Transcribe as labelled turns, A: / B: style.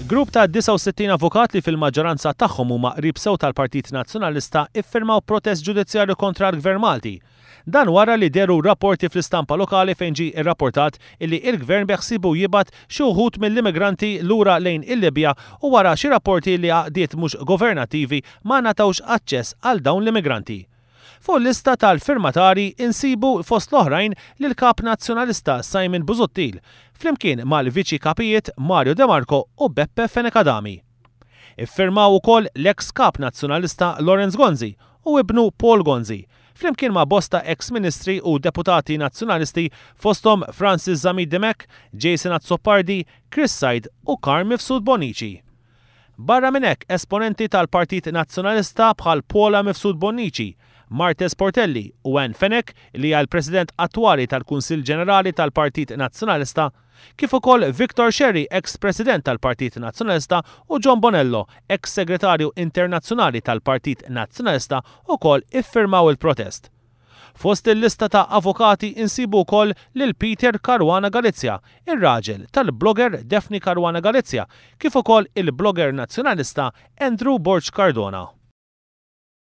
A: Grupp ta' 69 avukat li fil-maġġoranza tagħhom huma qrib sew tal-Partit Nazzjonalista iffirmaw protest ġudizzjarju kontra l-Gvern Malti. Dan wara li dehru rapporti fl-istampa lokali fejn ġie rrapportat illi il-Gvern beħsiebu jibgħat xi wħud mill-immigranti lura lejn il-Libja u wara xi rapporti li għaqdiet mhux governattivi ma ngħatawx aċċess għal dawn l-immigranti. Fuq il-lista tal-firmatarji insibu fost l-oħrajn lill-Kap Nazzjonalista Simon Busuttil, flimkien mal-Viċi Kapijiet Mario De Marco u Beppe Fenech Adami. Iffirmaw ukoll l-eks Kap Nazzjonalista Lawrence Gonzi u ibnu Paul Gonzi, flimkien ma' bosta eks Ministri u Deputati Nazzjonalisti fosthom Francis Zammit Dimech, Jason Azzopardi, Chris Said u Carm Mifsud Bonnici. Barra minn hekk, esponenti tal-Partit Nazzjonalista bħal Paula Mifsud Bonnici, Marthese Portelli u Ann Fenech li hija l-President attwali tal-Kunsill Ġenerali tal-Partit Nazzjonalista, kif ukoll Victor Scerri eks President tal-Partit Nazzjonalista u John Bonello, eks Segretarju Internazzjonali tal-Partit Nazzjonalista ukoll iffirmaw il-protest. Fost il-lista ta' avukati insibu wkoll lil Peter Caruana Galizia, ir-raġel tal-blogger Daphne Caruana Galizia, kif ukoll il-blogger Nazzjonalista Andrew Borg Cardona.